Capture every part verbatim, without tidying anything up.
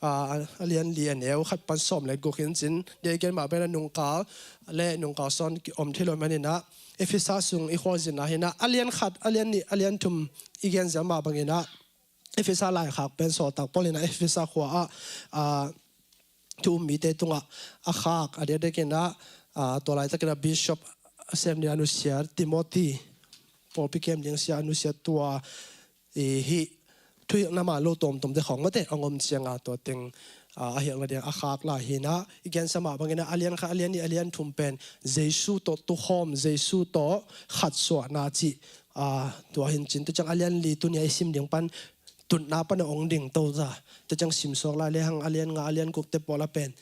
a, a lian li a neu khat pan sawm le guk hi in cin, dia i gen mah pen a nungkal le nungkal sawn kiom thei lo manin ah, Efesa sung i khualzinna hi in ah, a lian khat, a lian nih, a lian thum i gen zel mah bangin ah, Efesa laikhak pen sawltak Paul in ah Efesa khua ah, a, thu um mite tungah a khak, a diakdiakin ah, a, tua laitakin ah bishop a sem ding a nusiat Timothy, pawlpi kem ding sia a nusiat tua, i, hih thuhilhna man lo tuamtuamte khawng mate hong om cianga tua teng, a, a hilh nading a khak lai hi in ah, i gensa mah bangin ah a lian khat, a lian nih, a lian thum pen Jesu tawh tukhawm, Jesu tawh khatsuahna cih, a, tua hi in cin, tua ciang a lian li tuni a i sim ding pan tutna pan a hong ding to ta. Tua ciang simsuak lai lehang a lian nga, a lian gukte pawl ah pen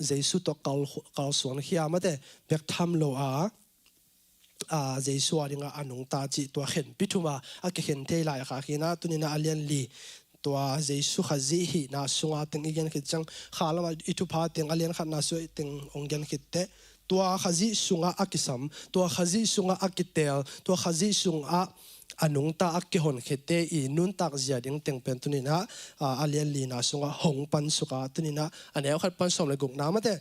Jesu tawh kal, kalsuan khia mate, bek tham lo a, a, Jesu a dingah a nungta cih tua khenpi thum a, a kikhen thei lai a khak hi in ah, tuni in ah a lian li tua Jesu Khazih hihna sungah teng i gen khit ciang, kha lamah i thupha teng a lian khatna sungah teng hong gen khit teh, tua Khazih sungah a kisam, tua Khazih sungah a kitel, tua Khazih sungah a nungta a kihon khitte i nuntak zia ding teng pen tuni in ah, a, a lian lina sungah hong pansuk a, tuni in ah a neu khat pan sawm le gukna mate,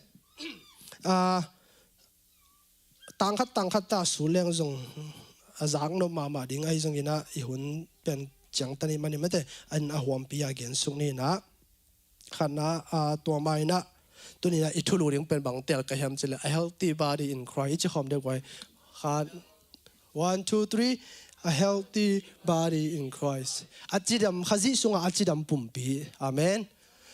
a, tang khat tang khat ta sul leng zong a zak nop mahmah ding ahi zongin ah, i hun pen ciangtan i hih manin mate, an a huampi a gensuk ni in ah, khatna, a, tua mah in ah, tuni in ah i thulu ding pen bang tel ka hiam cih leh, a healthy body in Christ, i ci khawm deuh guai. Khat, one, two, three, a healthy body in Christ. A cidam, Khazih sungah a cidam pumpi. Amen.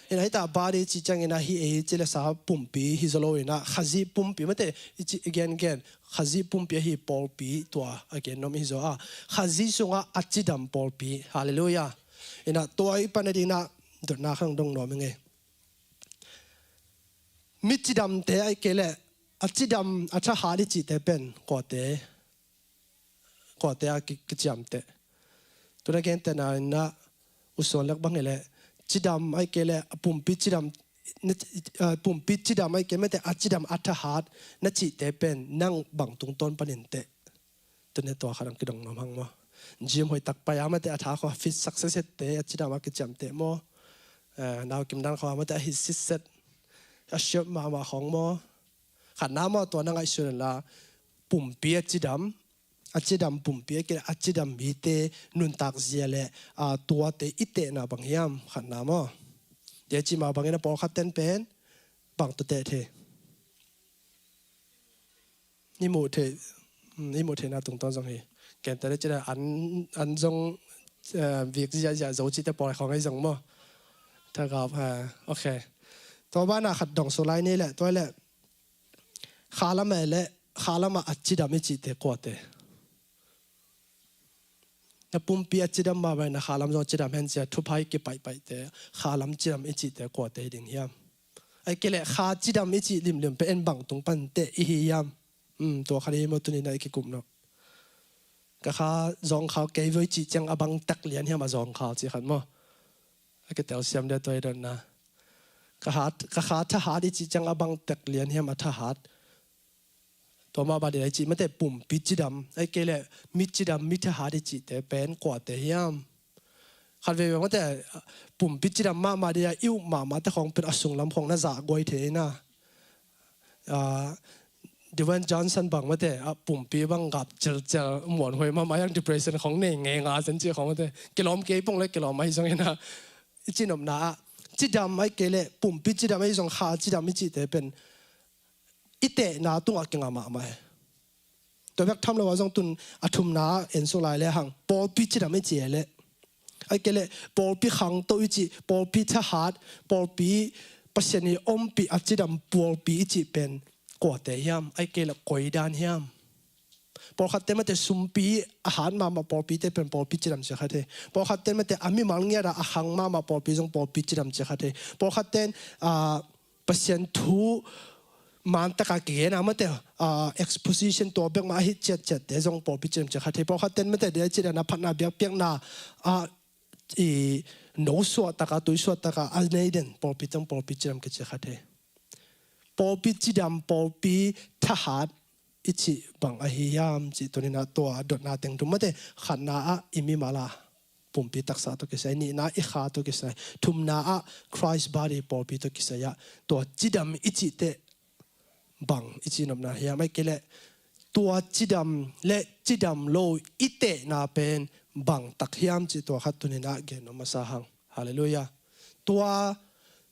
Hi in ah, hi ta body cih ciangin ah, hih ei ci le sa pumpi hi zaw lo in ah, Khazih pumpi mate, i ci, i gengen, Khazih pumpi ahi pawlpi tua a gen nuam hi zaw a, Khazih sungah a cidam pawlpi. Halleluiah. Hi in ah tua i pan nading in ah dotna khat hong dong nuam ing ei. Mi cidamte ahih kei leh a cidam, a thahat i cihte pen kuate, kuate a ki, kiciamteh? Tuna gentehna in ah, u Suan Lek bang hi leh, cidam ahih kei leh a pumpi cidam, na, a, pumpi cidam ahih kei mate, a cidam a thahat na cihte pen nang bang tungtawn panin teh? Tuni tua khat hong kidong nuam hang maw. Gym hoih tak pai a mate, a tha khawng fit sak sitset te, a cidam a kiciamteh maw. Eh, nau kim dan khawng a mate, a hit sitset, a shape mahmah khawng maw. Khatna maw, tua na ngaihsun la, pumpi a cidam, a cidam pumpi, a ki, a cidam mite nuntak zia le, a, tuate i tehna bang hiam, khatna maw. Tua ci mah bangin a pawlkhat ten pen bang tawh teh thei? I muh theih, mm, i muh theihna tungtawn zong hi. Ken tale cina an, an zong, eh, vik ziahziah zo cite pawl khawng ahi zong maw. Thagau, eh, ok. Tua banah khat dong suk lai ni leh, tua leh khalam eh leh, khalam ah a cidam i cihte kuate? Na pumpi a cidam mah bangin na khalam zong cidam hen cia, thupha i kipaihpaihte, khalam cidam i cihte kuate hi ding hiam? Ahih kei leh kha cidam i cih limlim pen en bang tung pan teh i hi hiam? Um, tua khat hi maw, tuni na i kikum nop. Ka kha zawngkhal kei vei cih ciang a bang tak lian hiam a zawngkhal cih khat maw. A kitel siam dia tua i dotna. Ka kha, ka kha thahat i cih ciang a bang tak lian hiam a thahat. Tua mah bang dia i cih mate pumpi cidam, ahih kei leh mi cidam, mi thahat i cihte pen kuate hiam? Khat veivei mate, pumpi cidam mahmah dia i up mahmah te khawng pen a sunglam khawng na zah guai thei na. Ah, Dwayne Johnson bang mate, a pumpi bang gap celcel, muanhuai mahmah, yang depression khawng nei ngei nga zen cih khawng mate. Kilawm kei pong leh kilawm ahi zongin ah, i cinopna ah cidam ahih kei leh pumpi cidam ahi zong kha cidam i cihte pen i tehna tungah kingah mahmah hi. Tua bek tham lo ah zong tun a thumna en suk lai lehang pawlpi cidam i cih leh, ahih kei leh pawlpi khangto i cih, pawlpi thahat, pawlpi Pasian i ompih a cidam pawlpi i cih pen kuate hiam? Ahih kei leh koi dan hiam? Pawlkhatte mate sumpi a hat mahmah pawlpite pen pawlpi cidam ci kha thei. Pawlkhatte mate a mimal ngiat a a khang mahmah pawlpi zong pawlpi cidam ci kha thei. Pawlkhatte, ah, Pasian thu man taka kigen a mate, ah, exposition tua bek mah a hih ciatciatte zong pawlpi cidam ci kha thei. Pawlkhatte mate dia cih dan a phatna biakpiakna, ah, i no suah taka, tui suah taka a nei den pawlpi teng pawlpi cidam kici kha thei. Pawlpi cidam, pawlpi thahat i cih bang ahi hiam cih tuni na tua dotna teng thum mate, khatna ah i mimal a pumpi taksa tawh kisai, nihna i kha tawh kisai, thumna ah Christ body pawlpi tawh kisai ah tua cidam i cih teh bang i cihnopna hiam? Ahih kei leh tua cidam le cidam lo i tehna pen bang tak hiam cih tua khat tuni-in ah gen nuam masa hang. Halleluiah. Tua,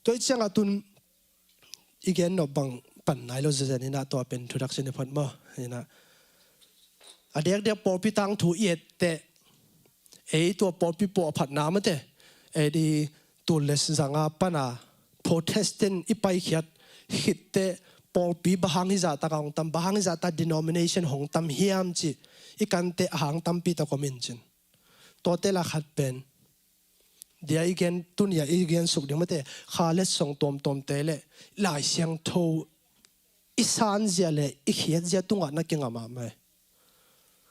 tua i ciangah tun i gen nop bang pan nai lo zenzen in ah tua pen introduction i phot maw. In ah a diakdiak pawlpi tangthu i et teh, ei tua pawlpi puahphatna mate, ei di tul le zanga pana Protestant i paikhiat khit teh pawlpi bang hang hi zahtak a hong tam, bang hang hi zahtak denomination hong tam hiam cih i kan teh a hang tampi tak om in cin. Tuate lak khat pen dia i gen, tuni-a i gen suk ding mate, kha letsong tuamtuamte le Lai Siangtho i sanzia le i khiatzia tungah na kinga mahmah hi.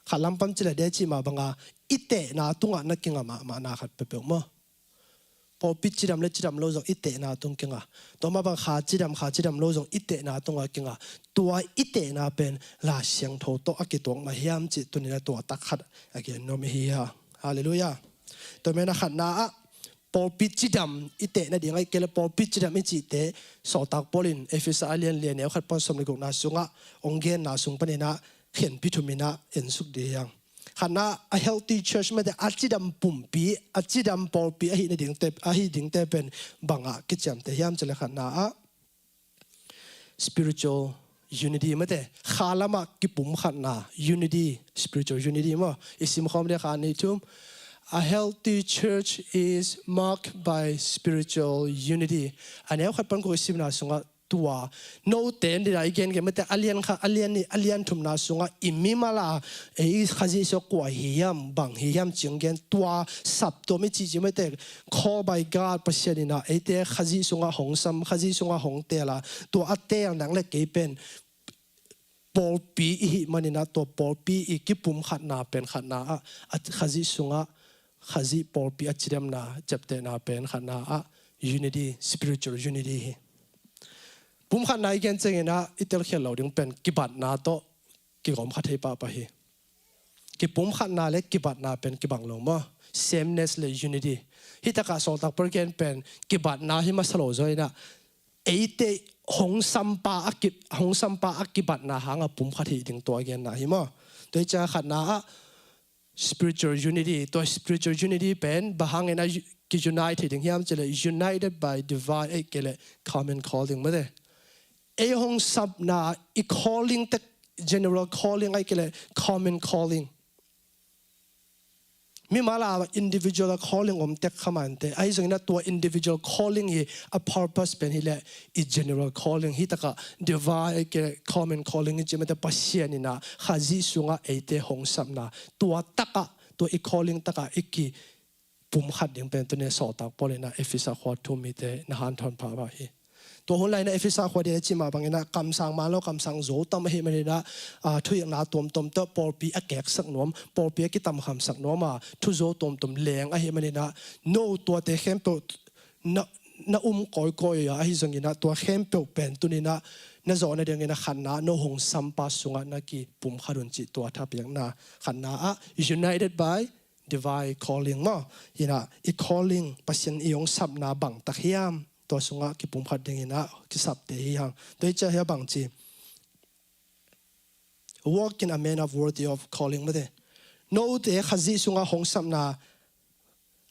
Khat lam pan ci leh dia i cih mah banga i tehna tungah na kinga mahmahna khat peuhpeuh maw. Pawlpi cidam le cidam lo zong i tehna tung kinga. Tua mah bang kha cidam, kha cidam lo zong i tehna tungah kinga. Tua i tehna pen Lai Siangtho tawh a kituak mah hiam cih tuni-in ah tua tak khat a gen nuam i hi a. Halleluiah. Tua manin ah khatna ah pawlpi cidam i teh nading, ahih kei leh pawlpi cidam i cih teh Sawltak Paul in Efesa a lian li, a neu khat pan sawm le gukna sungah hong genna sung panin ah khenpi thum in ah en suk dih hi hang. Khatna, a healthy church mate, a cidam pumpi, a cidam pawlpi ahi nadingte, ahi dingte pen bangah kiciamteh hiam cih leh khatna ah spiritual unity mate, kha lamah kipumkhatna, unity, spiritual unity maw. I simkhawm dih, khat, nih, thum. A healthy church is marked by spiritual unity. A neu khat pan guk i simna sungah tua, note in dih a i gen gen mate, a lian khat, a lian nih, a lian thumna sungah i mimal a, ei Khazih sungah kua hi hiam, bang hi hiam cih gen, tua saptuam i cih cih mate, called by God, Pasian in ah eite Khazih sungah hong sam, Khazih sungah hong teel a, tua a teel nang le kei pen pawlpi i hih manin ah tua pawlpi i kipumkhatna pen khatna ah, a Khazih sungah, Khazih pawlpi a cidamna, ciaptehna pen khatna ah unity, spiritual unity hi. Pumkhatna i gen ciangin ah i telkhial loh ding pen kibatna tawh kigawm kha thei pahpah hi. Kipumkhatna le kibatna pen kibang lo maw. Sameness le unity. Hih takah Sawltak Paul gen pen kibatna hi masa lo zaw in ah, eite hong sampa a ki, hong sampa a kibatna hangah pumkhat hi ding tua a genna hi maw. Tua hi ciang khatna ah spiritual unity, tua spiritual unity pen bang hangin a ki-unite hi ding hiam cih leh united by divine, ahih kei leh common calling mate. Ei hong sapna i calling tek, general calling, ahih kei leh common calling. Mimal a individual a calling om tek kha mah inteh. Ahi zongin ah tua individual calling hi a purpose pen hi leh i general calling hi takah divine, ahih kei leh common calling i cih mate, Pasian in ah Khazih sungah eite hong sapna, tua takah, tua i calling takah i ki pumkhat ding pen tuni Sawltak Paul in ah Efesa khua thu-um mite na hanthawn pahpah hi. Tua hun lai-in ah Efesa khua dia i cih mah bangin ah kamsang man lo, kamsang zo tam ahih manin ah, ah, thuhilhna tuamtuam tawh pawlpi a keksak nuam, pawlpi a kitamkhamsak nuam a, thuzo tuamtuam leng ahih manin ah, no tuate khempeuh na, na um kawikawi a, ahi zongin ah tua khempeuh pen tuni-in ah na zawh nadingin ah khatna, no hong sampa sungah na kipumkhat un cih tua thapiakna. Khatna ah united by divine calling maw. In ah i calling, Pasian i hong sapna bang tak hiam, tua sungah kipumkhat dingin ah kisapte hi hang. Tua hi ciang hih a bang ci, walk in a manner worthy of calling mate. Note Khazih sungah hong sapna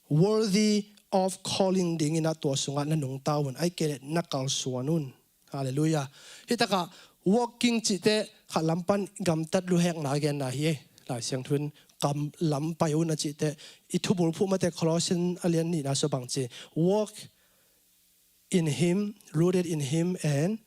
worthy of calling dingin ah tua sungah na nungta un, ahih kei leh na kalsuan un. Halleluiah. Hih takah walking cih teh khat lam pan gamtat luhekna genna hi. Lai Siangtho in kam lam pai un a cih teh, i thubulphuh mate Colossians a lian nihna sungah bang ci, walk in him, rooted in him and,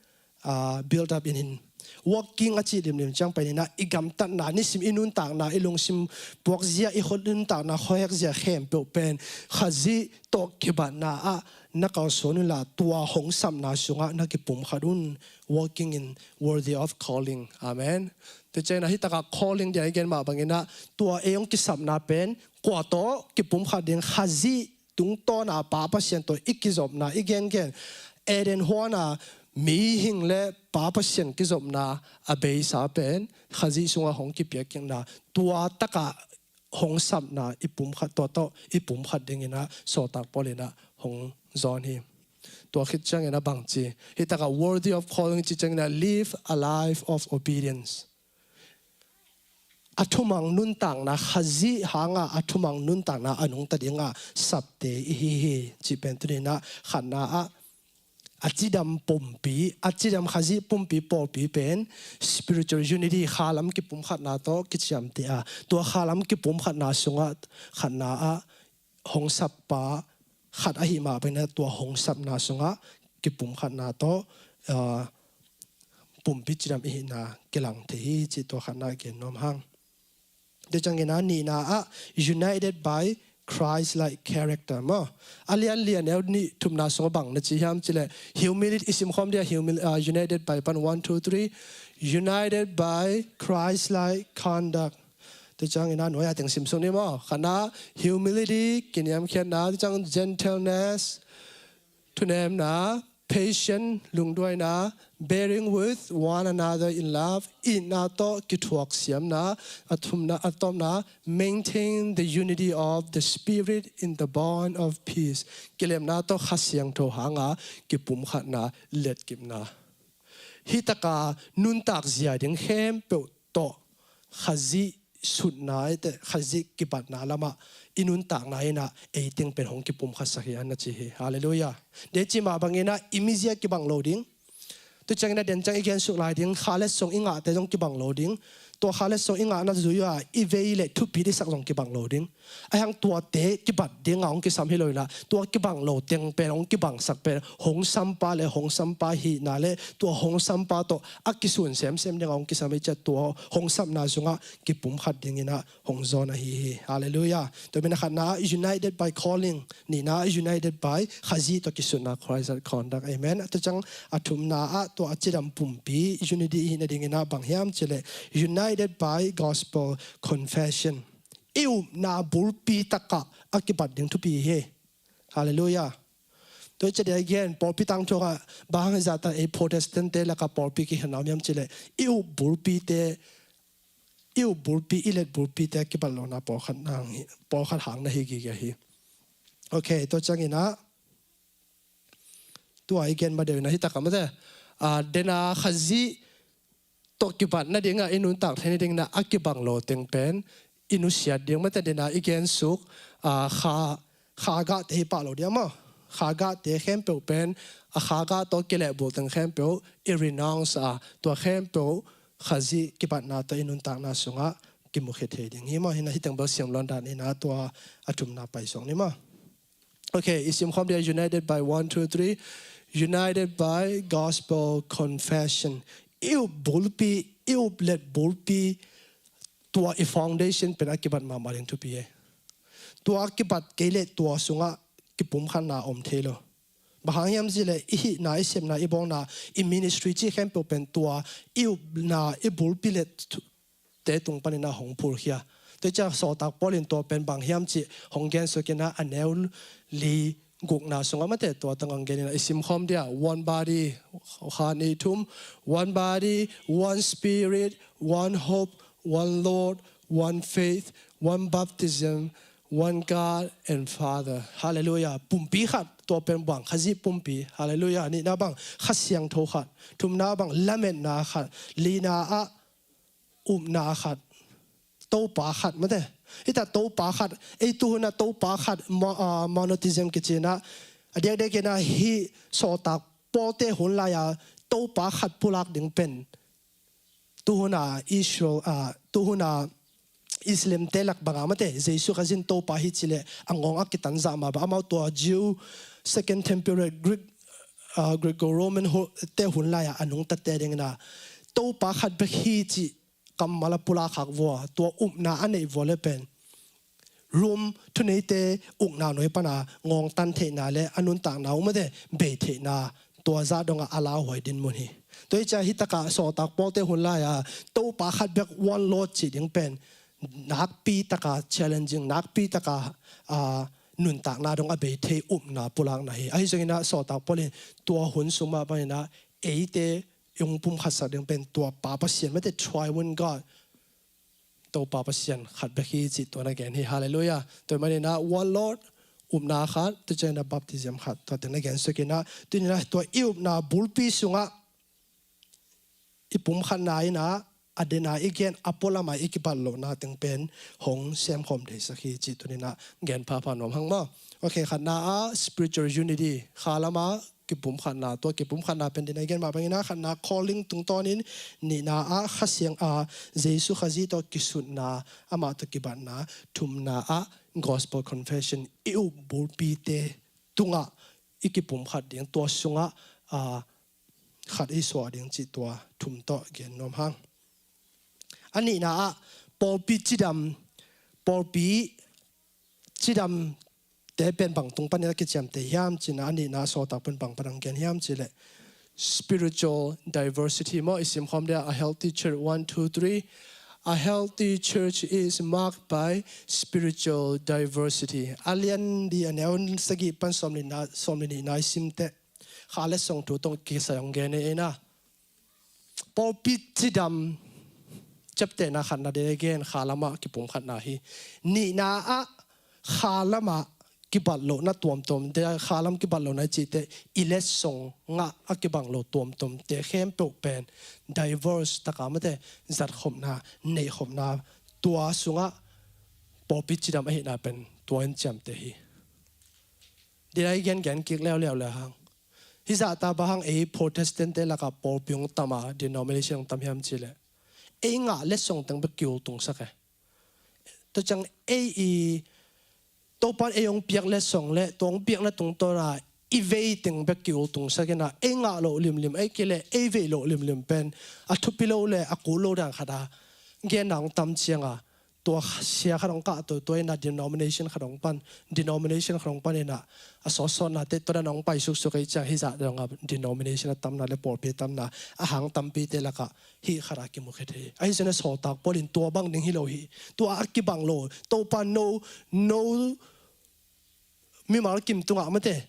uh, built up in him. Walking a cih limlim ciang pen in ah i gamtatna, nisim i nuntakna, i lungsim puakzia, i khut nuntakna khuahekzia khempeuh pen Khazih tawh kibatna ah na kalsuan unla, tua hong sapna sungah na kipumkhat un. Walking in worthy of calling. Amen. Tua ciangin ah hih takah calling dia i gen mah bangin ah tua ei hong kisapna pen kua tawh kipumkhat ding, Khazih tungtawna Pa Pasian tawh i kizopna, i gengen Eden huana mihing le Pa Pasian kizopna a beisa pen Khazih sungah hong kipiakkikna, tua takah hong sapna i pumkhat, tua tawh i pumkhat dingin ah sawltak Paul in ah hong zawn hi. Tua khit ciangin ah bang ci, hih takah worthy of calling ci ciangin ah live a life of obedience. A thumang nuntakna, Khazih hanga a thumang nuntakna a nungta dinga sapte i hi hi cih pen tuni-in ah khatna ah a cidam pumpi, a cidam Khazih pumpi pawlpi pen spiritual unity, khalam kipumkhatna tawh kiciamteh a, tua khalam kipumkhatna sungah khatna ah hong sappa khat ahih mah bangin ah tua hong sapna sungah kipumkhatna tawh, ah, pumpi cidam i hihna kilang thei hi cih tua khatna a gen nuam hang. Tua ciangin ah nihna ah united by Christ-like character maw. A lianlian eu nih thumna sungah bang na ci hiam cih leh humility, i simkhawm dia, humil-, ah, united by pan one, two, three. United by Christ-like conduct. Tua ciangin ah nuai-a teng sim suk ni maw. Khatna humility, kiniamkhiatna, tua ciang gentleness, thunemna, patient, lungduaina, bearing with one another in love, itna tawh kithuak siamna, a thumna, a tawpna, maintain the unity of the Spirit in the bond of peace. Kilemna tawh Kha Siangtho hanga kipumkhatna, letkipna. Hih taka nuntak zia ding khempeuh tawh Khazih sutna i te, Khazih kibatna lamah i nuntakna in ah ei teng pen hong kipumkhatsak hi a na ci hi. Halleluiah. Dei cih mah bangin ah i mizia kibang lo ding. Tua ciangin ah den ciang i gen suk lai ding, kha le song i ngahte zong kibang lo ding. Tua kha le song i ngahna zui-a i vei le thupi i sak zong kibang lo ding. Ahi hang tuate kibat dinga hong kisam hi lo in ah, tua kibang lo teng pen hong kibangsak pen hong sampa le hong sampa hihna le tua hong sampa tawh a kisun semsem dinga hong kisam hi ciah, tua hong sapna sungah kipumkhat dingin ah hong zawn ahi hi. Halleluiah. Tua manin a khatna ah united by calling, nihna ah united by Khazih tawh kisutna, Christ-like conduct. Amen. Tua ciang a thumna ah tua a cidam pumpi unity i hih nadingin ah bang hiam cih leh united by gospel confession. I upna bulpi takah a kibat ding thupi hi. Halleluiah. Tua hi ciah dia i gen, pawlpi tangthu ah bang hang zahtak ei Protestant-te lakah pawlpi kikhen a om hiam cih leh i up bulpite, i up bulpi, i let bulpite a kibat lohna pawlkhat hang hi, pawlkhat hang na hi gige hi. Ok, tua ciangin ah tua i gen ma deuh in ah hih takah mate, ah, den a Khazih tawh kibat nadingah i nuntak thei nadingin ah a kibang lo teng pen i nusiat ding mate, den a i gen suk, ah, kha, kha gahte hi pah lo ding maw. Kha gahte khempeuh pen a kha gah tawh kilehbulh teng khempeuh i renounce a, tua khempeuh Khazih kibatna tawh i nuntakna sungah kimukhia thei ding hi maw. Hi in ah hih teng bel siam luan dan in ah tua a thumna pai sawk ni maw. Ok, i simkhawm dia, united by one, two, three. United by gospel confession. I up bulpi, i up let bulpi, tua i foundation pen a kibat mahmah ding thupi hi. Tua a kibat kei leh tua sungah kipumkhatna om thei lo. Bang hang hiam cih leh i hihna, i sepna, i bawlna, i ministry cih khempeuh pen tua i upna, i bulpi let te tung panin ah hong phulkhia. Tua hi ciah sawltak Paul in tua pen bang hiam cih hong gen suk in ah a neu li gukna sungah mate tua tang hong gen in ah i simkhawm dia, one body, kha nih thum, one body, one spirit, one hope, one Lord, one faith, one baptism, one God and Father. Halleluiah. Pumpi khat, tua pen bang Khazih pumpi. Halleluiah. Nihna bang Kha Siangtho khat. Thumna bang lametna khat. Lina ah upna khat, Topa khat mate. Hih takah Topa khat, ei tuhun ah Topa khat, mo-, ah, monotheism kici in ah, a diakdiakin ah hih sawltak Paul-te hun lai-a Topa khat pulak ding pen tuhun ah Israel, ah, tuhun ah Islam-te lak banga mate, Jesu Khazih in Topa hi cih leh a ngawng a kitan zah mah bang, amau tua Jew Second Temple, Greek, ah, Greco-Roman hu-, te hun lai-a a nungtate dingin ah Topa khat bek hi cih kammal a pulak khak vua, tua upna a neih vua le pen Rom thuneite ukna nuai pana ngawngtan theihna le a nuntakna uh mate bei theihna, tua zah dongah a lauhuai dinmun hi. Tua hi ciah hih takah sawltak Paul-te hun lai-a Topa khat bek, one Lord cih ding pen nakpi taka challenging, nakpi taka, ah, nuntakna dong a bei thei upna pulakna hi. Ahi zongin ah sawltak Paul in tua hun sung mah bangin ah eite i hong pumkhatsak ding pen tua Pa Pasian mate, Triune God, Topa Pasian khat bek hi cih tua na gen hi. Halleluiah. Tua ahih manin ah one Lord, upna khat, tua ciangin ah baptism khat, tua teng na gen suk in ah, tuni in ah tua i upna bulpi sungah i pumkhatna in ah, a den a i gen a pualam a i kibat lohna teng pen hong semkhawm theisak hi cih tuni in ah gen phapha nuam hang maw. Ok, khatna ah spiritual unity, kha lam a kipumkhatna, tua kipumkhatna pen den a i gen mah bangin ah, khatna calling tungtawnin, nihna ah Kha Siang a, Jesu Khazih tawh kisutna, amah tawh kibatna, thumna ah gospel confession, i up bulpite tungah i kipumkhat ding, tua sungah, ah, khat i suah ding cih tua thum tawh gen nuam hang. A nihna ah pawlpi cidam, pawlpi cidamte pen bang tung panin a kiciamteh hiam cih in ah, a nihna ah Sawltak pen bang pan hong gen hiam cih leh spiritual diversity maw, i simkhawm dia, a healthy church, one, two, three. A healthy church is marked by spiritual diversity. A lian li a neu sagih pan sawm le nihna, sawm le nihna i sim teh, kha letsong thu tawh kisai hong gen hi ei na. Pawlpi cidam, ciaptehna khatna den a i gen, kha lam a kipumkhatna hi. Nihna ah kha lam a kibat lohna tuamtuamte, kha lam kibat lohna i cih teh, i letsong ah a kibang lo tuamtuamte khempeuh pen diverse tak a, mate, zatkhopna, neihkhopna, tua sungah pawlpi cidam ahihna pen tua in ciamteh hi. Den a i gengen kik leuleu le hang. Hih zahta bang hang ei Protestant-te lakah pawlpi hong tam a, denomination hong tam hiam cih leh, ei ngah letsong teng bek kiultungsak e. Tua ciang ei i, Topa'n ei hong piak letsong le tua hong piakna tungtawn a i vei teng bek kiultungsak in ah, ei ngah loh limlim, ei kei leh ei veih loh limlim pen a thupi lo le a kul lo dan khat a genna hong tam ciang a, tua sia khat hong kahto, tua in ah denomination khat hong pan, denomination khat hong pan in ah, a sawtsawtnate tua dan hong pai suksuk ahih ciang, hih zah dong a denomination a tamna le pawlpi a tamna, a hang tampite lakah hih khat a kimu khia thei. Ahi zongin ah Sawltak Paul in tua bang ding hi lo hi. Tua a kibang lo, Topa no, no mimal kim tungah, mate,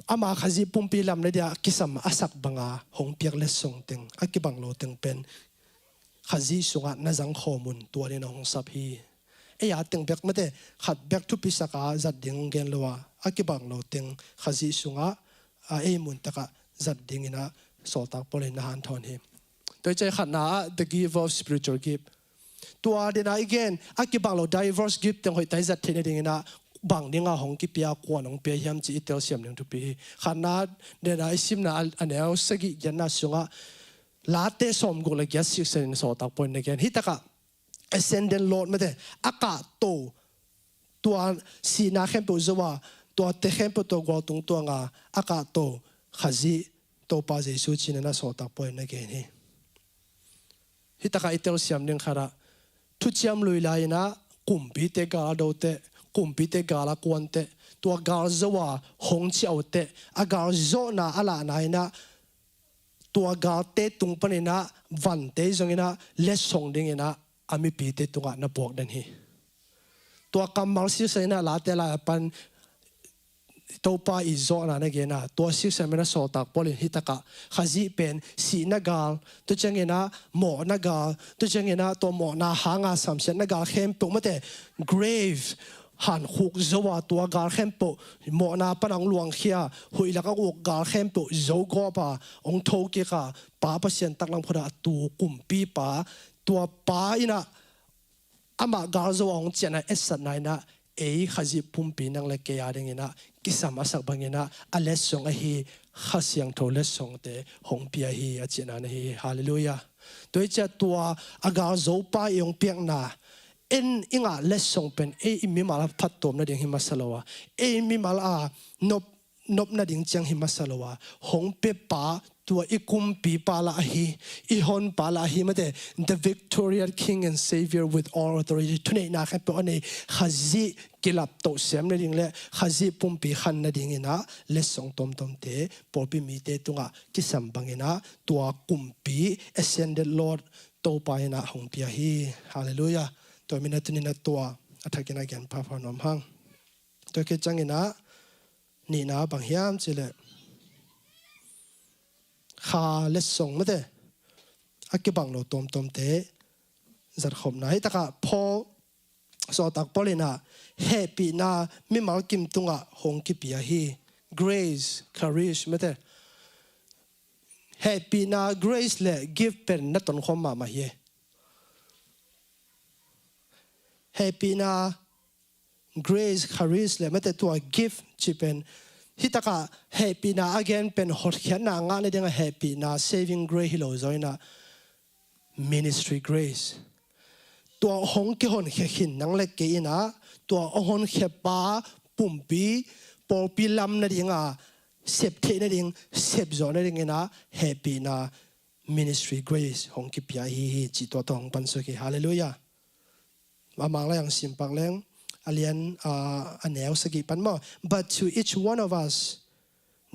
ama Khazih pumpi lamna dia kisam a sak bang a hong piak letsong teng, a kibang lo teng pen Khazih sungah na zangkhawm un, tua in ah hong sap hi. Ei a teng bek, mate, khat bek thupisak a zat ding hong gen lo a, a kibang lo teng Khazih sungah a ei mun tak a zat dingin ah Sawltak Paul in na hanthawn hi. Tua ahih ciang khatna ah the gift of spiritual gift. Tua den a i gen, a kibang lo diverse gift teng hoihtak i zat theih nadingin ah bang ding a hong kipia, kua'n hong pia hiam cih i telsiam ding thupi hi. Khatna den a i simna a, a neu sagih giatna sungah Late sawmguk le giat sisan in Sawltak Paul in na gen. Hih tak ah ascended Lord, mate, a kahto, tua sihna khempeuh zo a, tuate khempeuh tua gual tungtuang a, a kahto Khazih Topa Jesu ci-in ah Sawltak Paul in na gen hi. Hih tak ah i telsiam ding khat ah, thuciam lui lai-in ah kumpite gal a do teh, kumpite gal a kuan teh, tua gal zo a hong ciah uh teh, a gal zawhna a lahna in ah, tua galte tung panin ah vante zongin ah letsong dingin ah a mipite tungah na puak den hi. Tua kammal sisan in ah Late lai a pan Topa i zawhna na gen a, tua sisan in ah Sawltak Paul in hih tak ah Khazih pen sihna gal, tua ciangin ah mawhna gal, tua ciangin ah tua mawhna hang a samsiatna gal khempeuh, mate, grave, hankhuk zo a, tua gal khempeuh, mawhna pan a hong luangkhia, huih lak a hong uk gal khempeuh zo gawp a, hong thokik a, Pa Pasian taklam khut ah a tu kumpipa, tua Pa in ah amah gal zo a hong ciahna etsatna in ah ei Khazih pumpi nang le kei a dingin ah kisam a sak bangin ah a letsong ahi Kha Siangtho letsongte hong pia hi, a cihna na hi hi. Halleluiah. Tua hi ciah tua a gal zopa i hong piakna, en i ngah letsong pen ei i mimal a phattuam nading hi masa lo a, ei mimal a nop, nop nading ciang hi masa lo a, hong piapa, tua i kumpipa lah ahi, i honpa lah ahi, mate, the victorious King and Savior with all authority, thuneihna khempeuh a nei Khazih kilaptoh sem nading le Khazih pumpi khan nadingin ah letsong tuamtuamte pawlpi mite tungah kisam bangin ah tua kumpi, ascended Lord, Topa in ah hong pia hi. Halleluiah. Tua ahih manin ah tuni in ah tua a thakin ah gen phapha nuam hang. Tua khit ciangin ah nihna bang hiam cih leh, kha letsong, mate, a kibang lo tuamtuamte zatkhopna. Hih takah Paul, sawltak Paul in ah hehpihna mimal kim tungah hong kipia hi. Grace, charis, mate. Hehpihna, grace le gift pen na tonkhawm mahmah hi. Hehpihna, grace, charis le mate tua gift cih pen, hih takah hehpihna a gen pen hotkhiatna ngah nadingah hehpihna, saving grace hi lo zaw in ah, ministry grace. Tua hong kihonkhia khin nang le kei in ah, tua hong honkhia pa pumpi, pawlpi lam nadinga sep theih nading, sep zawh nading in ah hehpihna, ministry grace hong kipia hi hi cih tua tawh hong pansuak hi. Halleluiah. A Mang lai ah hong simpak leng, a lian, ah, a neu sagih pan maw. But to each one of us,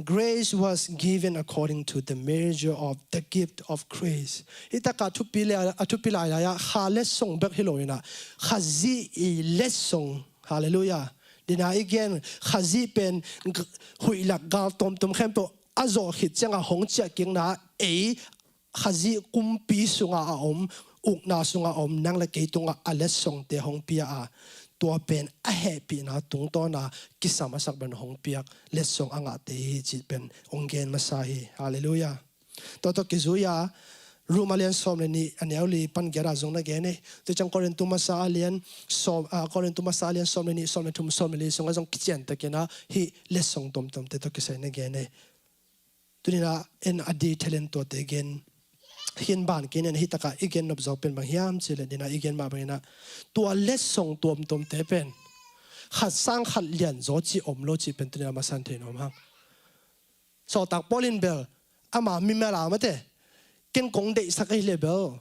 grace was given according to the measure of the gift of grace. Hih takah thupi le, a thupi lailai ah Kha letsong bek hi lo in ah, Khazih i letsong. Halleluiah. Dina i gen, Khazih pen g-, huih lak gal tomtom khempeuh a zawh khit ciangah hong ciahkikna, ei Khazih kumpi sungah a om, ukna sungah a om nang le kei tungah a letsongte hong pia a, tua pen a hehpihna tungtawna kisam a sak pen hong piak letsong a ngahte hi cih pen hong gen masa hi. Halleluiah. Tua tawh kizui a, Rom a lian sawm le nih a neu li pan giat ah zong na gen hi. Tua ciang Korintu masa a lian sawm, ah, Korintu masa a lian sawm le nih, sawm le thum, sawm le li sungah zong kiciantakin ah hih letsong tomtomte tawh kisai na gen hi. Tuni in ah en a detail in tuate gen khin ban kei in, hih takah i gen nop zaw pen bang hiam cih leh, dina i gen mah bangin ah tua letsong tomtomte pen khat sang khat lianzaw cih om lo cih pen tuni in ah masa in thei nuam hang. Sawltak Paul in bel ama mimal a mate, ken kong deihsak ahih leh bel,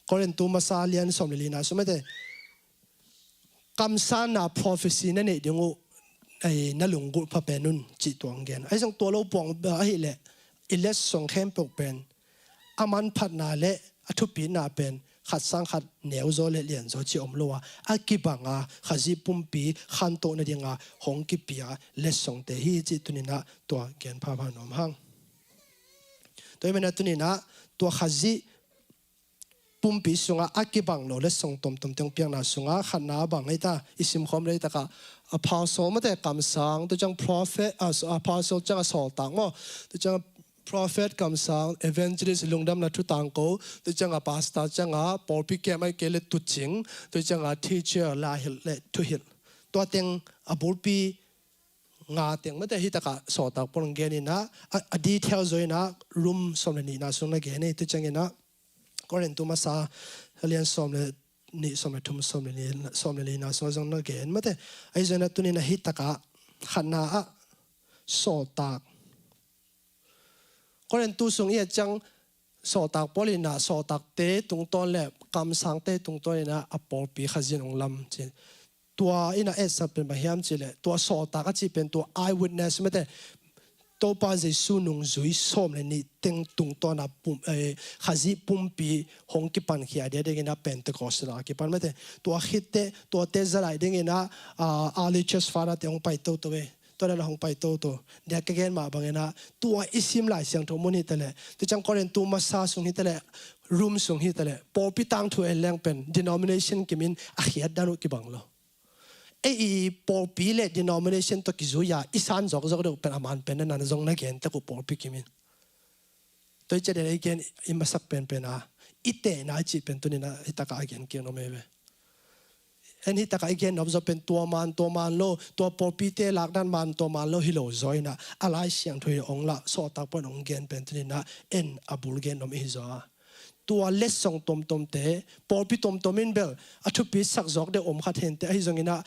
Korintu masa lian sawm le lina sung mate, kamsanna prophecy na neih ding uh, ei, na lunggulh pha pen un cih tua hong gen. Ahi zong tua lo puang bel ahih leh, i letsong khempeuh pen a manphatna le a thupina pen khat sang khat neuzaw le lianzaw cih om lo a, a kibang a, Khazih pumpi khantoh nadinga hong kipia letsongte hi cih tuni in ah tua gen phapha nuam hang. Tua ahih manin ah tuni in ah tua Khazih pumpi sungah a kibang lo letsong tomtomte hong piakna sungah khatna a bang hi ta, i simkhawm le hi takah apostle mate kamsang, tua ciang prophet, ah, apostle ciangah sawltak maw, tua ciangah prophet kamsang, evangelist lungdamna thu tangko, tua ciangah pastor ciangah pawlpi kem ahih kei leh tuucing, tua ciangah teacher laihilh le thuhilh. Tua teng a bulpi nga teng mate hih takah sawltak Paul in gen in ah, a, a detail zaw in ah Rom sawm le nihna sung na gen hi. Tua ciangin ah Korintu masa a lian sawm le nih, sawm le thum, sawm le li, sawm le lina sungah zong na gen mate. Ahi zongin ah tuni in ah hih takah khatna ah sawltak, Korintu sung i et ciang sawltak Paul in ah sawltakte tungtawn le kamsangte tungtawn in ah a pawlpi Khazih in hong lam ci. Tua in ah etsak pen bang hiam cih leh, tua sawltak a cih pen tua eyewitness mate, Topa Jesu nungzui sawm le nih teng tungtawn a pum, eh, Khazih pumpi hong kipankhia dia dingin ah Pentecost in ah kipan mate. Tua khit teh, tuate za lai dingin ah, ah, early church father te hong pai toto e. Tua dan a hong pai toto. Dia ka gen mah bangin ah, tua i sim Lai Siangtho mun hi ta leh, tua ciang Korintu masa sung hi ta leh, Rom sung hi ta leh, pawlpi tangthu en leng pen denomination kimin a khiat dan uh kibang lo. Ei i pawlpi le denomination tawh kizui a i san zawkzawk deuh pen a man pen na na zong na gen tek uh pawlpi kimin. Tua i ciah deuh i gen i masak penpen a, i tehna i cih pen tuni in ah hih takah a gen kik nuam hi ve. En hih takah i gen nop zaw pen tua man, tua man lo, tua pawlpite lakdan man, tua man lo hi lo zaw in ah, a Lai Siangtho in hong lah, sawltak Paul in hong gen pen tuni in ah en a bul gen nuam i hi zaw a. Tua letsong tomtomte, pawlpi tomtom in bel a thupi sak zawk deuh om kha thei inteh, ahi zongin ah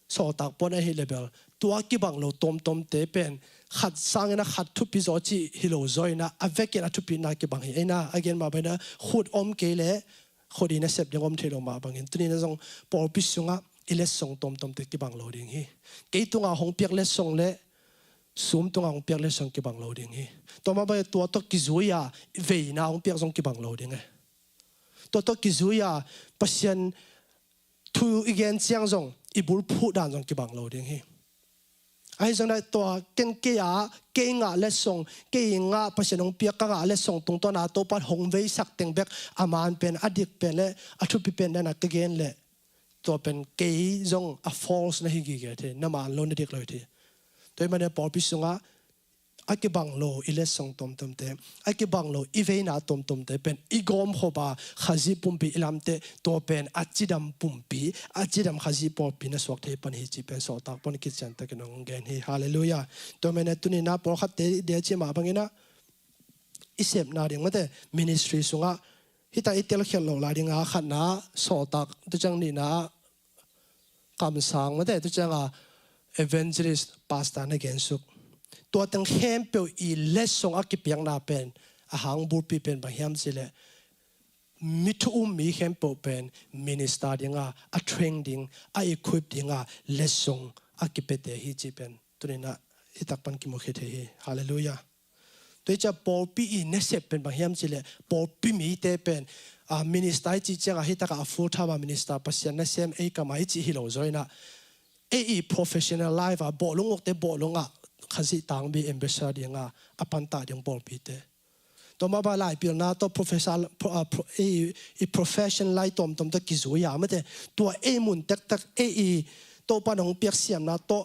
sawltak Paul ahih leh bel tua kibang lo tomtomte pen khat sangin ah khat thupi zaw cih hi lo zaw in ah, a vekin a thupina kibang hi. Ei na, a gen mah bangin ah khut om kei leh khut in a sep ding om thei lo mah bangin, tuni in ah zong pawlpi sungah i letsong tomtomte kibang lo ding hi. Kei tungah hong piak letsong le sum tungah hong piak letsong kibang lo ding hi. Tua mah bangin tua tawh kizui a veina hong piak zong kibang lo ding hi. Tua tawh kizui a Pasian thu i gen ciang zong i bulphuh dan zong kibang lo ding hi. Ahi zongin ah tua ken kei a, kei ngah letsong, kei ngah Pasian hong piak ka ngah letsong tungtawn a Topa'n hong veisak teng bek a man pen, a dik pen le a thupi pen dan a ka gen leh, tua pen kei zong a false na hi gige thei, na man lo, na dik lo hi thei. Tua ahih manin pawlpi sungah a kibang lo i letsong tuamtuamte, a kibang lo i veina tuamtuamte pen i gawmkhop a Khazih pumpi i lamteh, tua pen a cidam pumpi, a cidam Khazih pawlpi na suak thei pan hi cih pen Sawltak pawl in kiciantakin hong gen hi. Halleluiah. Tua manin ah tuni-in ah pawlkhatte dia cih mah bangin ah i sepna ding, mate, ministry sungah hita i telkhial loh lai ding a, khatna Sawltak, tua ciang nihna kamsang, mate, tua ciang a evangelist, pastor na gensuk. Tua teng khempeuh i letsong a kipiakna pen, a hang bulpi pen bang hiam cih leh mi thu um mi khempeuh pen minister ding a, a train ding, a equip ding a letsong a kipiate hi cih pen tuni-in ah hitak pan kimu khia thei hi. Halleluiah. Tua hi ciang pawlpi i nasep pen bang hiam cih leh, pawlpi mite pen, ah, minister i cih ciang a hitak a full time a minister, Pasian nasem ei kam a i cih hi lo zaw-in ah, ei i professional life a bawhlung ukte bawhlung ah Khazih tangmi ambassador ding a, a pantah ding pawlpite. Tua mah bang lai pilna tawh professor, pro-, ah, pro-, ei i profession lai tuamtuam tawh kizui a, mate, tua ei mun tektek, ei i Topa'n hong piak siamna tawh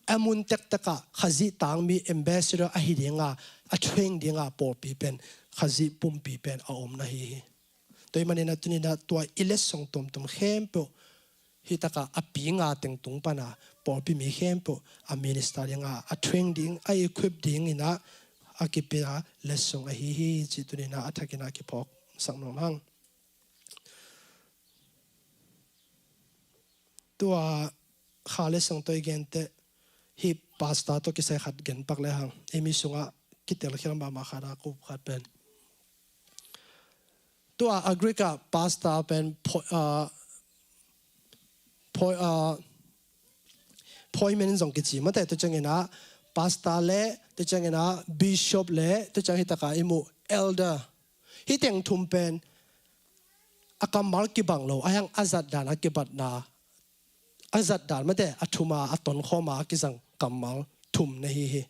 a mun tektek ah Khazih tangmi ambassador ahi ding a, a train ding a pawlpi pen, Khazih pumpi pen a om na hi hi. Tua ahih manin ah tuni-in ah tua i letsong tuamtuam khempeuh hitak a a pi nga teng tung pan a pawlpi mi khempeuh a minister ding a, a train ding, a equip dingin ah a kipia letsong ahi hi cih tuni-in ah a thakin ah kiphawksak nuam hang. Tua Kha le Siangtho i genteh, hih pastor tawh kisai khat gen pak le hang. Ei mi sungah kitelkhial mahmah khat a, kup khat pen. Tua a Greek ah pastor pen pho-, ah, pho-, ah, appointment zong kici, mate, tua ciangin ah pastor le, tua ciangin ah bishop le, tua ciang hitak a i muh elder. Hih teng thum pen a kammal kibang lo, a hiang a zatdan a kibatna, a zatdan, mate, a thum a, a tonkhawm a kizang kammal thum na hi hi.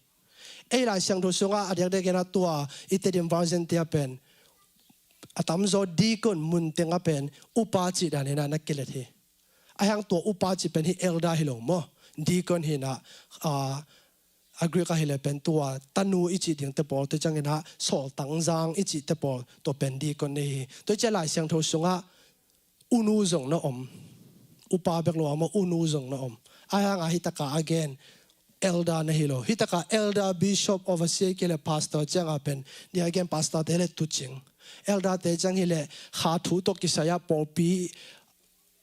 Ei Lai Siangtho sungah a diakdiakin ah tua i Tedim version-te ah pen a tamzaw deacon mun teng ah pen upa cih danin ah na kilet hi. A hiang tua upa cih pen hih elder hi lo maw. Deacon hi-in ah, ah, a Greek ahih leh pen tua tanu i cih dingte pawl, tua ciangin ah sawltangzang i cihte pawl, tua pen deacon na hi hi. Tua ciang Lai Siangtho sungah unu zong na om. Upa bek lo a maw, unu zong na om. A hiang a hitak a a gen elder na hi lo. Hitak a elder, bishop, overseer, kei le pastor ciang a pen, tua a gen pastor-te le tuucing. Elder-te ciang hi leh kha thu tawh kisai a pawlpi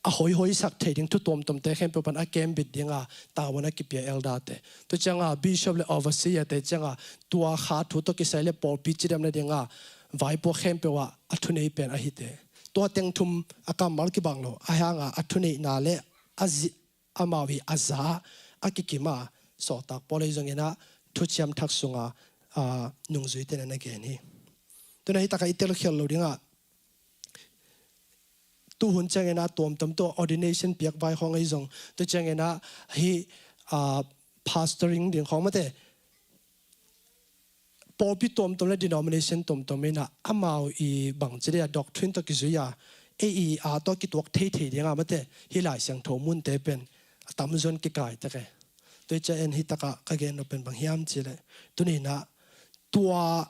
a hoihoi sak thei ding thu tuamtuamte khempeuh pan a kembit ding a tavuan a kipia elder-te. Tua ciang a bishop le overseer-te ciang a tua kha thu tawh kisai le pawlpi cidam nading a vaipuak khempeuh ah a thunei pen ahite. Tua teng thum a kammal kibang lo, a hiang a a thuneihna le a zi-, amau i a za a kikim a Sawltak Paul ahi zongin ah Thuciam Thak sungah, ah, nungzuite na na gen hi. Tua ahih manin hitak a i telkhial loh ding a, tuhun ciangin ah tuamtuam tua ordination piak vai khawng ahi zong, tua ciangin ah hih, ah, pastoring ding khawng, mate, pawlpi tuamtuam le denomination tuamtuam in ah amau i bangci dei a doctrine tawh kizui a, ei i a tawh kituak theithei ding a, mate, hih Lai Siangtho munte pen a tamzaw in kikai tek e. Tua hi ciang en hitak a ka gen nop pen bang hiam cih leh, tuni-in ah tua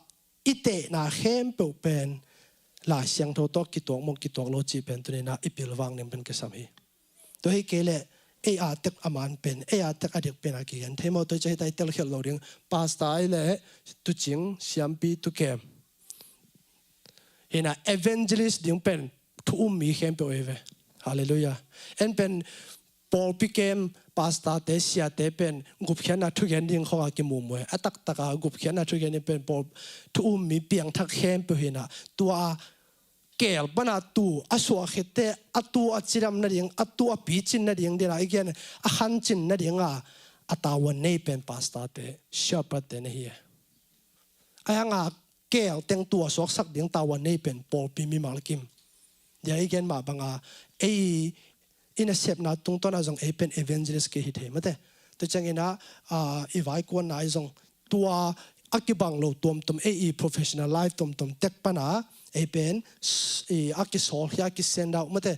i tehna khempeuh pen Lai Siangtho tawh kituak maw, kituak lo cih pen tuni-in ah i pilvang ding pen kisam hi. Tua hi kei leh ei a tek a man pen, ei a tek a dik pen a kigen thei maw. Tua hi ciang hitak i telkhial loh ding, pastor ahih leh tuucing, siampi, tuukem, hi-in ah evangelist ding pen thu um mi khempeuh ahi ve. Halleluiah. En pen pawlpi kem, pastor-te, siate pen gupkhiatna thugen ding khawng a kimumu e. A taktak a gupkhiatna thugen ding pen pawl thu um mi piangthak khempeuh hi-in ah, tua a keel pan a tuu a suah khit teh, a tuu a cidam nading, a tuu a picin nading, ding a i gen a khancin nading a, a tavuan nei pen pastor-te, shepherd-te na hi e. A hiang a keel teng tuu a suaksak ding tavuan nei pen pawlpi mimal kim. Tua i gen mah bang a, ei i nasepna tungtawn a zong ei pen evangelist kei hi thei, mate. Tua ciangin ah, ah, i vaikuanna i zong tua a kibang lo tuamtuam, ei i professional life tuamtuam tek pana ei pen s-, i a kisawlkhia, a kisend out mate,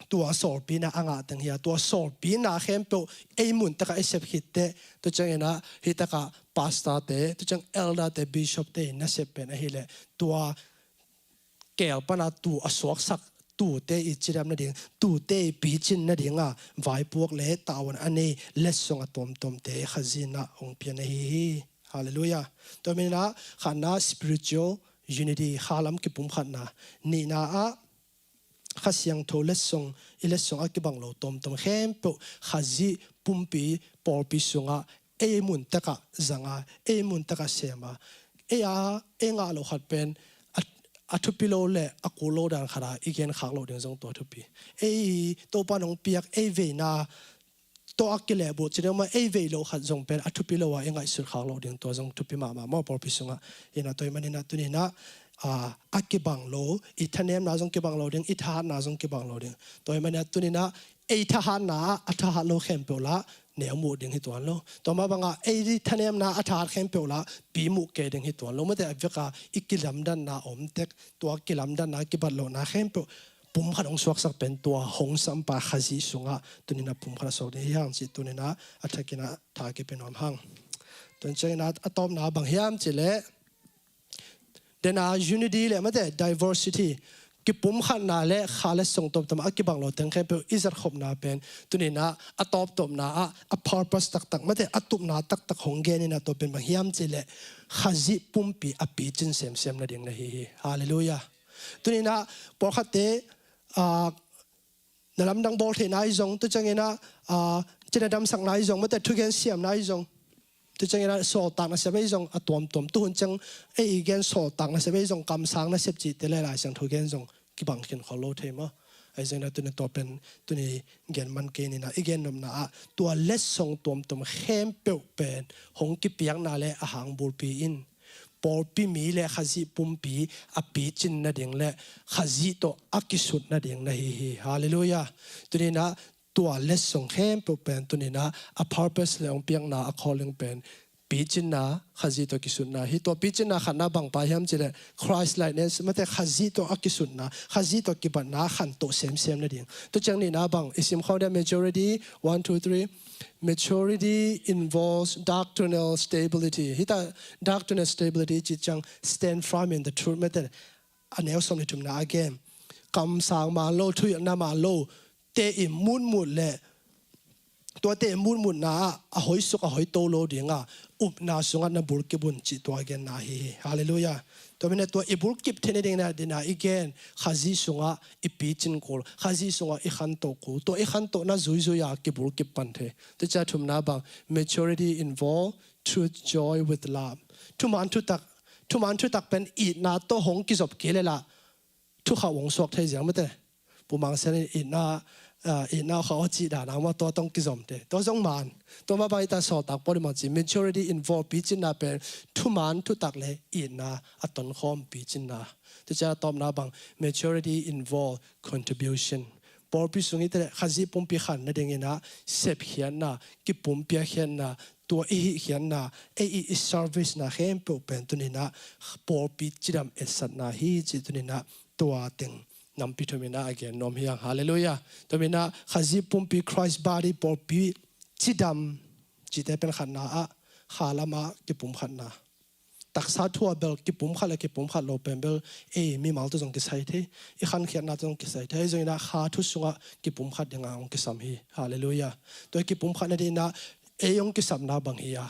tua sawlpina a ngah teng hi a, tua sawlpina khempeuh ei mun taka i sep khit teh, tua ciangin ah hih taka pastor te, tua ciang elder te, bishop te in na sep pen ahileh tua keel pana tuu a suaksak, tuute i cidam nading, tuute i picin nadinga vaipuak le tavuan a nei letsong a tuamtuamte Khazih in ah hong pia na hi hi. Halleluiah. Tua manin ah khatna spiritual unity, khalam kipumkhatna. Nihna ah Kha Siangtho letsong, i letsong a kibang lo tuamtuam khempeuh Khazih pumpi pawlpi sungah ei mun takah zanga, ei mun takah sema, ei a, ei ngah lo khat pen a, a thupi lo le a kul lo dan khata i gen khak lo ding zong tua thupi. Ei Topa nong piak ei veina tawh a kilehbulh ci deuh mah, ei vei lo khat zong pen a thupi lo a i ngaihsut khak lo ding tua zong thupi mahmah maw pawlpi sungah. Ina tua ahih manin ah tuni-in ah, a, a kibang lo, i thanemna zong kibang lo ding, i thahatna zong kibang lo ding. Tua ahih manin ah tuni-in ah ei thahatna ah a thahat lo khempeuh lah neu muh ding hi tuan lo. Tua mah bangah ei thanemna a thahat khempeuh lah pi muh kei ding hi tuan lo. Mate a vekah i kilamdanna om tek, tua kilamdanna kibat lohna khempeuh pumkhat hong suaksak pen tua hong sampa Khazih sungah tuni-in ah pumkhat a suak ding hi hang cih tuni-in ah a thakin ah tha kipia nuam hang. Tua ciangin ah a tawpna bang hiam cih leh, dena unity le mate diversity, kipumkhatna le kha letsong tuamtuam a kibang lo teng khempeuh i zatkhopna pen tuni-in ah a tawptawpna ah a purpose taktak mate a tupna taktak hong gen in ah tua pen bang hiam cih leh Khazih pumpi a picin semsem nading na hi hi. Halleluiah. Tuni-in ah pawlkhatte, ah, na lamdang bawl theihna i zong, tua ciangin ah, ah, cina damsakna i zong, mate thugen siamna i zong, tua ciangin ah sawltak nasep i zong a tuamtuam, tuhun ciang ei i gen sawltak nasep i zong, kamsang nasep cihte le Lai Siangtho gen zong kibang khin khol lo thei maw. Ahi zongin ah tuni tua pen tuni gen man kei ni-in ah i gen nopna ah tua letsong tuamtuam khempeuh pen hong kipiakna le a hang bulpi in pawlpi mi le Khazih pumpi a picin nading le Khazih tawh a kisut nading na hi hi. Halleluiah. Tuni-in ah tua letsong khempeuh pen tuni-in ah a purpose le hong piakna, a calling pen picinna, Khazih tawh kisutna hi. Tua picinna khatna bang pa hiam cih leh Christ likeness, mate Khazih tawh a kisutna, Khazih tawh kibatna khantoh semsem nading. Tua ciang nihna bang i sim khawm dia, maturity, one, two, three. Maturity involves doctrinal stability. Hita doctrinal stability cih ciang stand firm in the truth, mate a neu sawm le thumna a gen. Kamsang man lo, thuhilhna man lo te i mutmut le tuate i mutmutna ah a hoisuk a hoito lo dinga upna sungah na bulkip un cih tua genna hi hi. Halleluiah. Tua manin ah tua i bulkip theih nading na dena i gen Khazih sungah i picin kul, Khazih sungah i khantoh kul, tua i khantohna zuizui a kibulkip pan thei. Tua ciang thumna bang, maturity involve truth, joy with love. Thuman thutak, thuman thutak pen itna tawh hong kizop kei le lah thukhauh hong suak thei ziang mate. Pu Mang Sian in itna, ah, itna khauh a cih dan a maw, tua tawh hong kizom te. Tua zong man. Tua mah bang hita sawltak pawl i mang ci, maturity involve picinna pen thuman thutak le itna a tonkhawm picinna. Tua ciang a tawpna bang, maturity involve contribution. Pawlpi sung hita le Khazih pumpi khan nadingin ah sepkhiatna, kipumpiakkhiatna, tua i hihkhiatna, ei i, i service na khempeuh pen tuni-in ah pawlpi cidam etsatna hi cih tuni-in ah tua teng nampi thumin ah a gen nuam hi hang. Halleluiah. Tua manin ah Khazih pumpi, Christ body, pawlpi cidam cihte pen khatna ah kha lamah kipumkhatna. Taksa thu ah bel kipumkhat le kipumkhat lo pen bel ei mimal tawh zong kisai thei, i khankhiatna tawh zong kisai thei. Ahi zongin ah kha thu sungah kipumkhat dinga hong kisam hi. Halleluiah. Tua i kipumkhat nadingin ah ei hong kisamna bang hi a,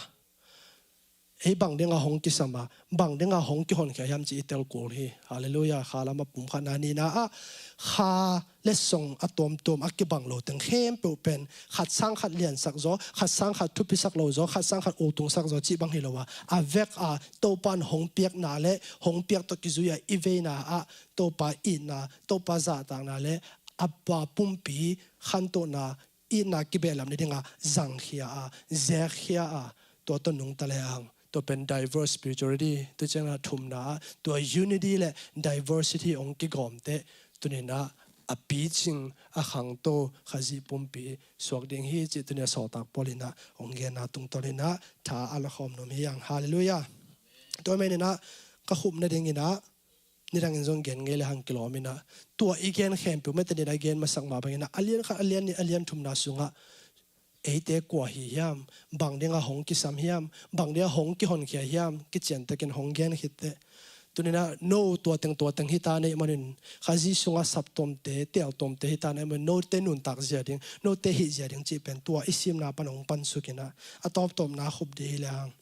ei bang dinga hong kisam a, bang dinga hong kihonkhia hiam cih i tel kul hi. Halleluiah. Kha lamah pumkhatna. Nihna ah kha letsong a tuamtuam a kibang lo teng khempeuh pen khat sang khat liansak zaw, khat sang khat thupisak lo zaw, khat sang khat ultungsak zaw cih bang hi lo a, a vek a Topa in hong piakna le hong piak tawh kizui a i veina ah Topa itna, Topa zahtakna le a pa pumpi khantohna, itna kibehlap nadinga zangkhia a, zekkhia a, tua tawh nungta le hang. Tua pen diverse spirituality. Tua ciangin ah thumna ah tua unity le diversity hong kigawm teh tuni-in ah a picing, a khangto Khazih pumpi suak ding hi cih tuni a sawltak Paul in ah hong genna tungtawn in ah tha a la khawm nuam hi hang. Halleluiah. Tua ahih manin ah ka khup nadingin ah nidangin zong gen ngei le hang kilawm in ah, tua i gen khempeuh mate, nidang a gen masak mah bangin ah a lian khat, a lian nih, a lian thumna sungah eite kua hi hiam, bang dingah hong kisam hiam, bang dingah hong kihonkhia hiam, kiciantekin hong gen khit teh. Tuni in ah no tua teng tua teng hi ta na hih manin, Khazih sungah sap tuamte, tel tuamte hi ta na hih manin, note nuntak zia ding, note hih zia ding cih pen tua i simna pan hong pansuk in ah, a tawptawpna khup ding hi le hang,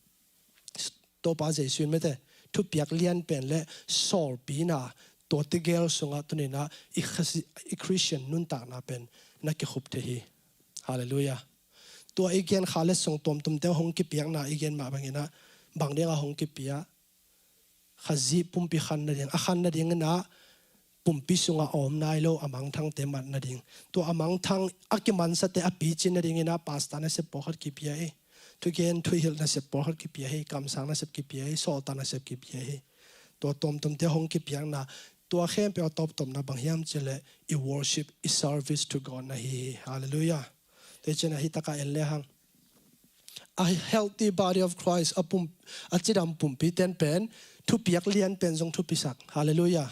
Topa Jesu in mate, thupiak lian pen le sawlpina, tua tegel sungah tuni in ah i Khasi-, i Khristian nuntakna pen na kikhup thei hi. Halleluiah. Tua i gen kha letsong tuamtuamte hong kipiakna i gen mah bangin ah, bang dingah hong kipia, Khazih pumpi khan nading, a khan nadingin ah pumpi sungah a om nai lo a mangthangte man nading. Tua a mangthang a kimansate a picin nadingin ah pastor nasep pawlkhat kipia hi. Thugen thuhilh nasep pawlkhat kipia hi, kamsang nasep kipia hi, sawltak nasep kipia hi. Tua tuamtuamte hong kipiakna, tua khempeuh a tawptawpna bang hiam cih leh i worship, i service to God na hi hi. Halleluiah. Tua hi ciangin ah hih takah en le hang, a healthy body of Christ, a pum-, a cidam pumpi ten pen thupiak lian pen zong thupisak. Halleluiah.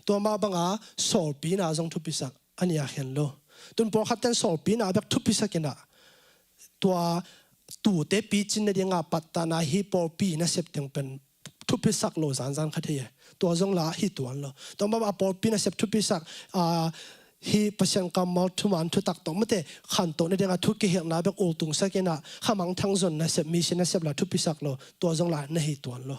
Tua mah banga sawlpina zong thupisak, a nih a khen lo. Tun pawlkhat ten sawlpina bek thupisak in ah, tua tuute picin nadinga pattana hi pawlpi nasep teng pen thupisak lo zanzan khat hi e. Tua zong lah hi tuan lo. Tua mah banga pawlpi nasep thupisak, a, hi Pasian kammal thuman thutak tawh mate khantoh nadinga thu kihilhna bek ultungsak in ah, kha mangthang zon nasep, mission nasep lah thupisak lo. Tua zong lah na hi tuan lo.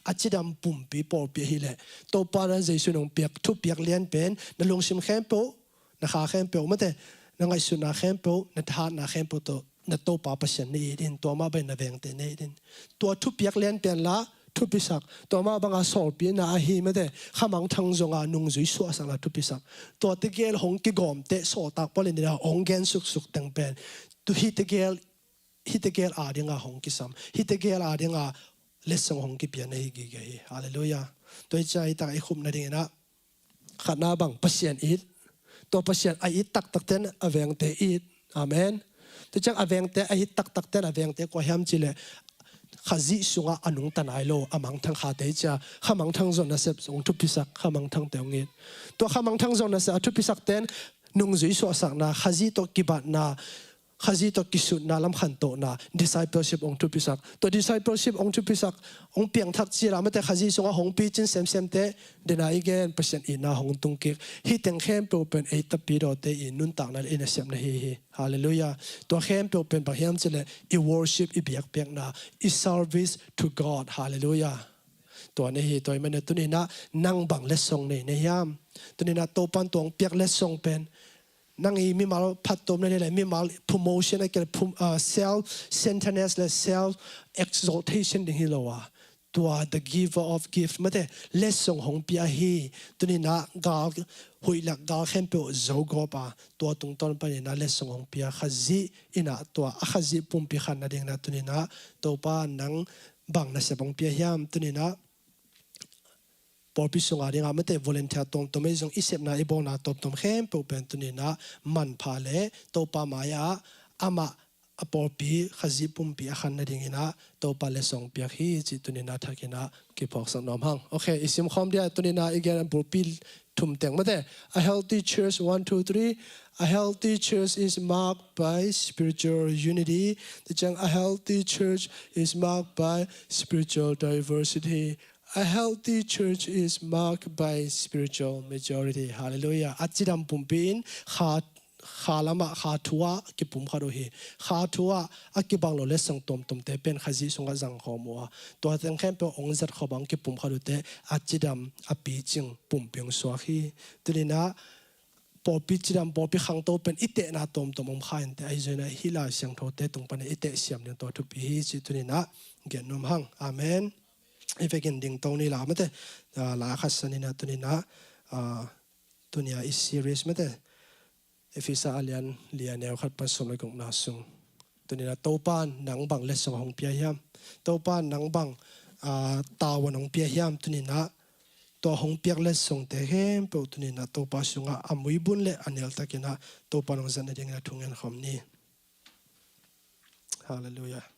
A cidam pumpi pawlpi ahih leh, Topa na Jesu in hong piak thupiak lian pen, na lungsim khempeuh, na kha khempeuh mate, na ngaihsutna khempeuh, na thahatna khempeuh tawh na Topa Pasian na it in, tua mah bangin na vengte na it in. Tua thupiak lian pen lah thupisak, tua mah banga sawlpina ahi mate, kha mangthang zonga nungzui suahsak lah thupisak. Tua tegel hong kigawmte sawltak Paul in hong gen suksuk teng pen, tu hih tegel, hih tegel a dinga hong kisam, hih tegel a dinga letsong hong kipia na hi gige hi. Halleluiah. Tua hi ciangin hih takah i khup nadingin ah, khatna bang, Pasian it. Tua Pasian a it taktak ten a vengte it. Amen. Tua ciang a vengte a it taktak ten a vengte kua hiam cih leh, Khazih sungah a nungta nai lo a mangthang khate hi cia, kha mangthang zon nasep hong thupisak, kha mangthangte hong it. Tua kha mangthang zon nasep a thupisak ten nungzui suahsakna, Khazih tawh kibatna, Khazih tawh kisutna, lamkhantohna, discipleship hong thupisak. Tua discipleship hong thupisak, hong piangthak cil a mate Khazih sungah hong picin semsemte, dena i gen Pasian itna hong tungkik. Hih teng khempeuh pen ei tapidawte i nuntakna le i nasepna hi hi. Halleluiah. Tua khempeuh pen bang hiam cih leh i worship, i biakpiakna, i service to God. Halleluiah. Tua na hi, tua ahih manin ah tuni in ah nang bang letsong nei na hiam? Tuni in ah Topan tua hong piak letsong pen, nang i mimal phattuamna nei le mimal promotion a kei le pum-, ah, self-centeredness le self-exaltation ding hi lo a, tua the giver of gift mate, letsong hong pia hi. Tuni in ah gal, huih lak gal khempeuh zogawp a, tua tungtawn panin ah letsong hong pia Khazih in ah, tua a Khazih pumpi khan nadingin ah tuni in ah Topa nang bang nasep hong pia hiam? Tuni in ah pawlpi sunga dinga mate volunteer tuamtuam ei zong i sepna i bawlna tuamtuam khempeuh pen tuni in ah manpha le Topa mai-ah amah a pawlpi Khazih pumpi a khan nadingin ah Topa letsong piak hi cih tuni in ah thakin ah kiphawksak nuam hang. Okay, i simkhawm dia tuni in ah i gen a bulpi thum teng mate. A healthy church, one, two, three. A healthy church is marked by spiritual unity. Tua ciang, a healthy church is marked by spiritual diversity. A healthy church is marked by spiritual maturity. Halleluiah. A cidam pumpi in kha, kha lamah, kha thu-ah kipumkhat uh hi. Kha thu-ah a kibang lo letsong tuamtuamte pen Khazih sungah zangkhawm uh a, tua teng khempeuh hong zatkhawm a hong kipumkhat uh teh a cidam, a picing pumpi hong suak hi. Tuni in ah pawlpi cidam, pawlpi khangto pen i tehna tuamtuam om kha in teh, ahi zongin ah hih Lai Siangthote tung panin i teh siam ding tua thupi hi cih tuni in ah gen nuam hang. Amen. I vekin dingto ni la mate, ah, la khat san in ah tuni in ah, ah, tuni a i series mate, Efesa a lian li a neu khat pan sawm le gukna sung. Tuni in ah Topa nang bang letsong hong pia hiam? Topa nang bang, ah, tavuan hong pia hiam? Tuni in ah tua hong piak letsongte khempeuh tuni-in ah Topa sungah a muibun le a neltakin ah Topa in hong zatna dingin ah thungen khawm ni. Halleluiah.